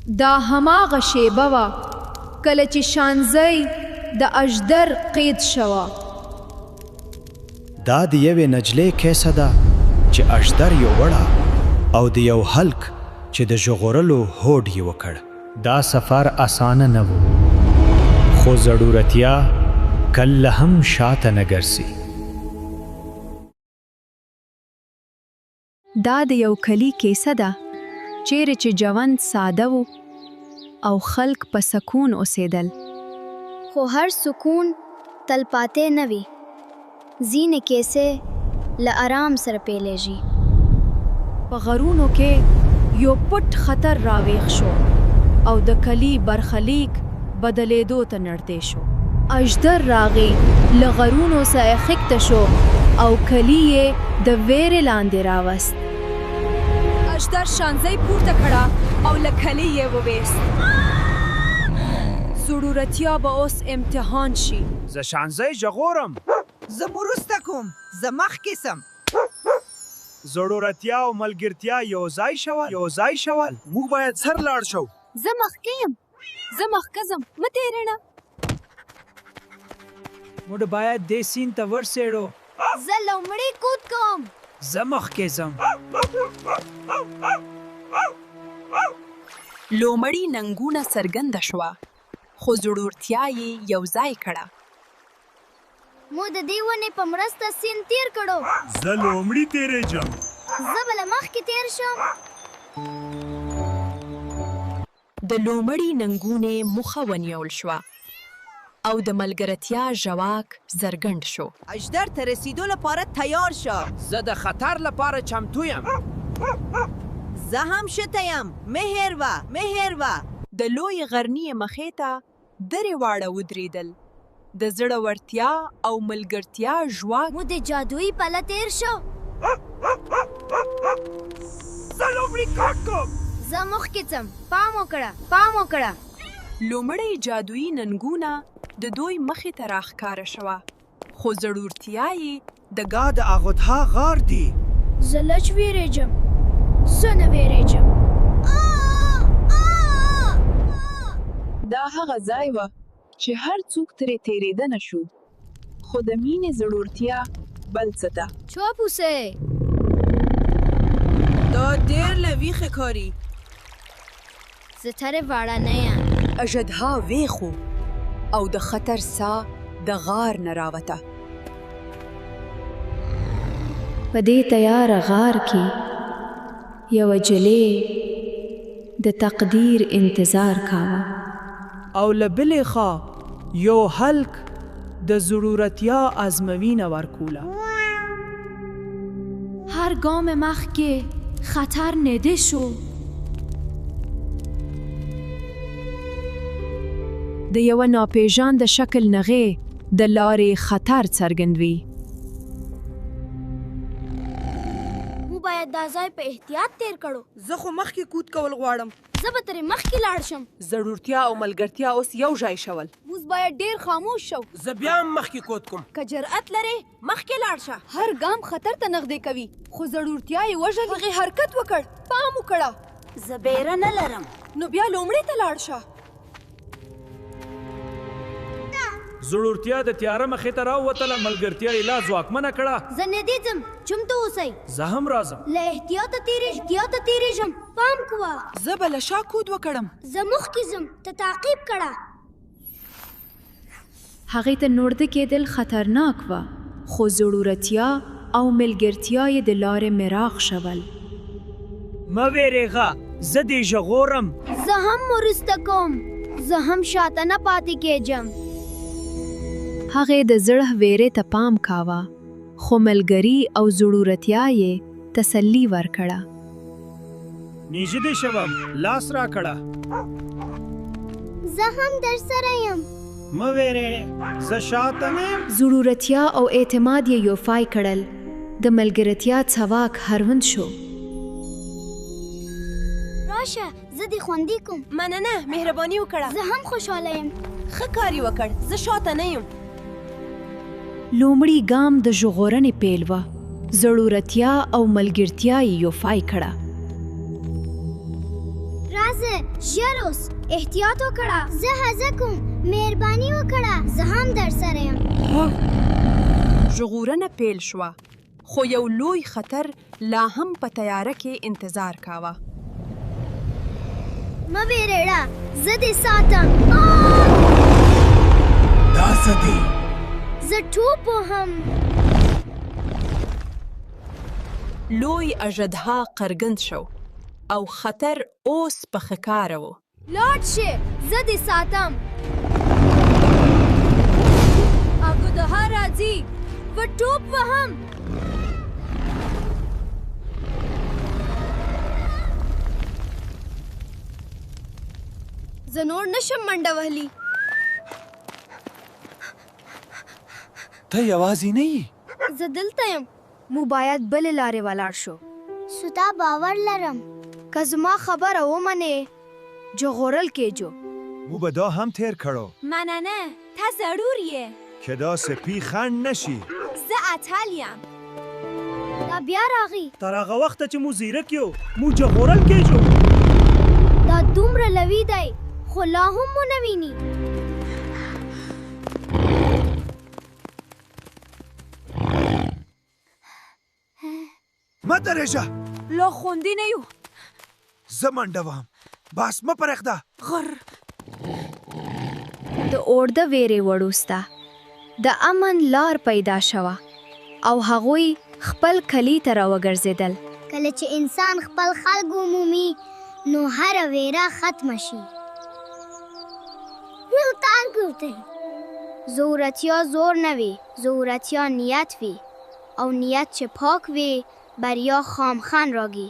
دا هماغه شېبه وه کله چې شانزۍ د اژدر قید شوه. دا د یوې نجلۍ کیسه ده چې اژدر یووړه او د یو هلک چې د ژغورلو هوډ یې وکړ. دا سفر اسانه نه و، خو زړورتیا کله هم شاته نه ګرځي. دا د یو کلي کیسه ده چیرې چې ژوند ساده و او خلک په سکون اوسېدل. خو هر سکون تلپاتې نه وي. ځینې کیسې له ارام سره پیلېږي. په غرونو کې یو پټ خطر راویښ شو او د کلي برخلیک بدلېدو ته نړدې شو. اژدر راغی، له غرونو څخه ښکته شو او کلی یې د وېرې لاندې راوست. اژدر شانزۍ پورته کړه او له کلي یې وویست. زړورتیا به اوس امتحان شي. زه شانزۍ ژغورم. زه وروسته کوم. زه مخکې ځم. زړورتیا او ملګرتیا یو ځای شول. یو ځای شول. موږ باید ژر لاړ شو. زه مخکې یم. زه مخکې ځم. مه تېرېڼه. موږ باید دې سیند ته ورسېړو. زه لومړی کود کوم. زه مخکې ځم. لومړی ننګونه څرګنده شوه، خو زړورتیا یې یو ځای کړه. مو د دې ونې په مرسته سیند تېر کړو. زه لومړي تېرېږم. زه به له مخکې تېر شم. د لومړي ننګونې موخه ونيول شوه او د ملګرتيا ژواک ځرګنډ شو. اژدر ته رسېدو لپاره تيار شه. زه د خطر لپاره چمتو یم. زه هم شته یم. مه هېروه، مه هېروه. د لويې غرنيې مخې ته دری واړه ودریدل، د زړه ورتیا او ملګرتیا ژواک. مو د جادویي پله تیر شو. زه لومړي کار کوم. زه مخکې ځم. پام وکړه، پام وکړه. لومړی جادویي ننګونه د دوی مخې ته راښکاره شوه. خو زړورتیا یې د. دا د اغوتها غار دي. زه لږ ویریږم. زه نه ویریږم. دا هغه ځای وه چې هر څوک ترې تېرېده نه شو، خو د مینې زړورتیا بل څه ته. چوپ اوسئ! دا ډېر لوي ښکاري. زه ترې واړه نه یم. اژدها ویښ و او د خطر ساه د غار نه راوته. په دې تیاره غار کې یوه جلۍ د تقدیر انتظار کاوه. او له بلې خوا یو هلک د زړورتیا ازموینه ورکوله. هر ګام مخکې خطر نږدې شو. د یوه ناپېژانده شکل نغې د لارې خطر څرګندوي. موږ باید دا ځای په احتیاط تېر کړو. زه خو مخکې کود کول غواړم. زه به ترې مخکې لاړ شم. زړورتیا او ملګرتیا اوس یو ځای شول. موږ باید ډېر خاموش شو. زه بیا هم مخکې کود کوم. که جرأت لرې، مخکې لاړ شه. هر ګام خطر ته نږدې کوي، خو زړورتیا یې وژني. هغې حرکت وکړ، پام وکړه. زه بېره نه لرم. نو بیا لومړي ته لاړ شه. زړورتیا د تیاره مخې ته راووتله، ملګرتیا یې لا ځواکمنه کړه. زه ندې ځم، چمتو اوسئ. زه هم راځم. له احتیاطه تېرېږم. احتیاطه تېرېږم، پام کوه. زه به له شا کود وکړم. زه مخکې ځم، ته تعقیب کړه. هغې ته نوړده کېدل خطرناک وه، خو زړورتیا او ملګرتیا یې د لارې مراغ شول. مه وېرېږه، زه دې ژغورم. زه هم وروسته کوم، زه هم شاته نه پاتې کېږم. هغې د زړه وېرې ته پام کاوه، خو ملګري او زړورتیا یې تسلي ورکړه. نږدې شوم، لاس راکړه. زه هم درسره یم. مه وېرېږه، زه شاته نه یم. زړورتیا او اعتماد یې یوفای کړل، د ملګرتیا څواک هروند شو. راشه، زه دې خوندي کوم. مننه، مهرباني وکړه. زه هم خوشحاله یم. ښه کار یې وکړ، زه شاته نه یم. لومړي ګام د ژغورنې پیل وه، زړورتیا او ملګرتیا یې یوفای کړه. راځه. راځه ژر اوس احتیاط وکړه. زه هڅه کوم، مهرباني وکړه، زه هم درسره یم. ژغورنه پیل شوه، خو یو لوی خطر لا هم په تیاره کې انتظار کاوه. مه وېرېږه، زه دې ساتم. دا څه دي؟ زه ټوپ وهم. لوی اژدها قرګند شو او خطر اوس په ښکاره و. لاړ شې، زه دې ساتم. اژدها راځي، و ټوپ وهم. زه نور نشم منډه وهلی. ته یوازې نه یې. زه دلته یم. مو باید بلې لارې ولاړ شو. ستا باور لرم. که زما خبره ومنې، ژغورل کېږو. مو به دا هم تیر کړو. مننه، ته زړور یې. که دا سپی خنډ نشي. زه اتل یم. دا بیا راغی. تر هغه وخته چې مو ځیرک یو، مو ژغورل کېږو. دا دومره لوی دی، خو لا هم مو نه ویني. مه درېږه. لا خوندي نه یو. زه منډه وهم. باس مه پرېږده. غر. د اورده ویرې وروسته د امن لار پیدا شوه او هغوی خپل کلي ته راوګرځېدل. کله چې انسان خپل خلک ومومي، نو هره ویره ختمه شي. زړورتیا زور نه وي، زړورتیا نیت وي، او نیت چې پاک وي، بریا خامخا راځي.